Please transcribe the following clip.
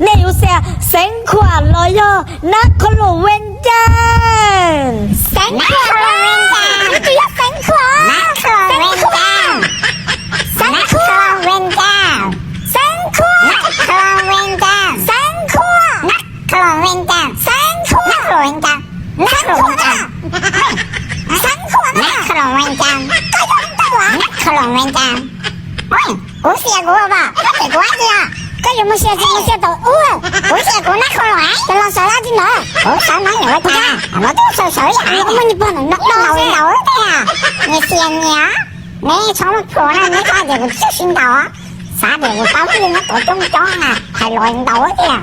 Nej yuav xav Xeev Khuam los yog Nab Qhoo Loos Vees Cas? Nab Qhoo Loos Vees Cas. Yuav tsum yog Xeev Khuam. Nab Qhoo Loos Vees Cas. Xeev Khuam. Nab Qhoo Loos Vees Cas. Xeev Khuam. Nab Qhoo Loos Vees Cas. Xeev Khuam. Nab Qhoo Loos Vees Cas. Xeev Khuam. Nab Qhoo Loos Vees Cas. Nab Qhoo Loos Vees Cas. Xeev Khuam. Nab Qhoo Loos Vees Cas. Koj yog leej twg? Nab Qhoo Loos Vees Cas. Kuv xia kuv as, koj cem kuv dab tsi? Koj yuav mus xia tsis mus xia tau ub. Kuv xia kuv Nab Qhoo Loos Vees Cas. Los sawv dab tsi ntawd? Kuv sawv no yuav ua cas? Los twb sawv sawv yam muaj nyias pog ntawm no ntaus ntaus tiag. Nyias xia nyias, neb txhob muaj plhuav na, neb txhob tias kuv tsis sib ntaus. Xav tias kuv tau ib leeg nyob tuav coob coob na, hais los ntaus tiag.